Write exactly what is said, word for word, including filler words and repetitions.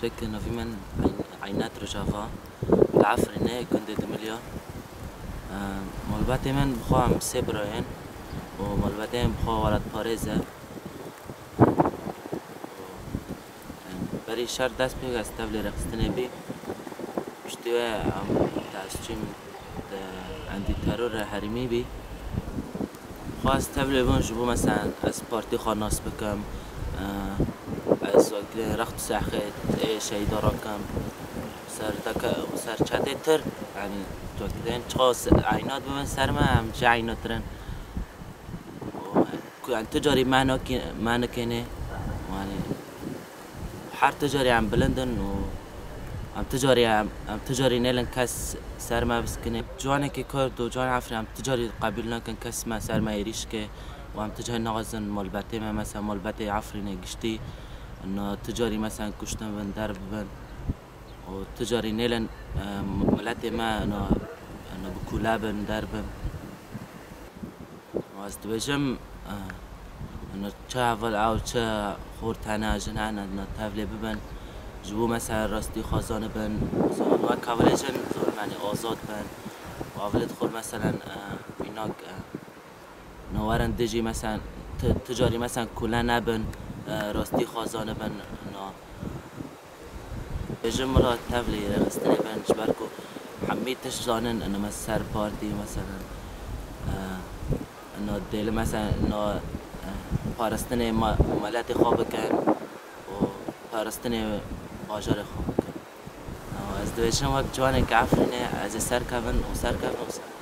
Pêk navî min Eyn-, Eynet Rojava, li Efrînê, gundê Dimilya. Eee, malbatê min bi xwe em sê bira yên û malbatê min bi xwe welatparêz e. Berî şer dest pê ez tevlê rêxistinê bî. Piştî wê em destçîn di endî terora herêmî bî. Xwe ez tevlê bûn ji bo, meselen, ez partî xwe nas bikim, e, ez wek rext û sehqê ê şeyda rakim. Ser deke, ser çetê tir, yanî, tu wek dên çiqa se-, eyna dibin ser me, em jî eynatir in. Ku em tu carî me nakî-, me nikênê, yanî, her tu carî em bilind in û em tu carî, em, em tu carî nêlin kes ser me biskine. Ciwanekî Kurd û ciwanê Efrîn em tu carî qebûl nakin kes me ser me êrîş ke û em tu carî naxwazin malbetê me, mesela malbetê Efrînê giştî, na tu carî, mesela, kuştin bin, der bibin û tu carî nêlin, e, miletê me, na, na bi kûle bin, der bin. Ez dibêjim, eh, çi heval ew, çi xort hene, jin hene, na tevlê bibin. Ji bo, mesela, rastî xwe zanibin, wek hevalê jin zanibin, yanî azad bin. Û hevalê xwe, mesela, eh, mînak, eh, na werin dijî, mesela, ti-, ticarî, mesela, kule nebin, eh, rastî xwe zanibin, na. Bêjim wila tevlî rêxistinê bin, ji ber ku hemî tişt zanin, ina me ser partî, meselen, e, ina dêli, meselen, ina, e, parastinê ma-, miletê xwe bikin û parastinê bajarê xwe bikin. Ina ez dibêjim wek ciwanekî Efrînê ez ê serkevin û serkevin û serkevin.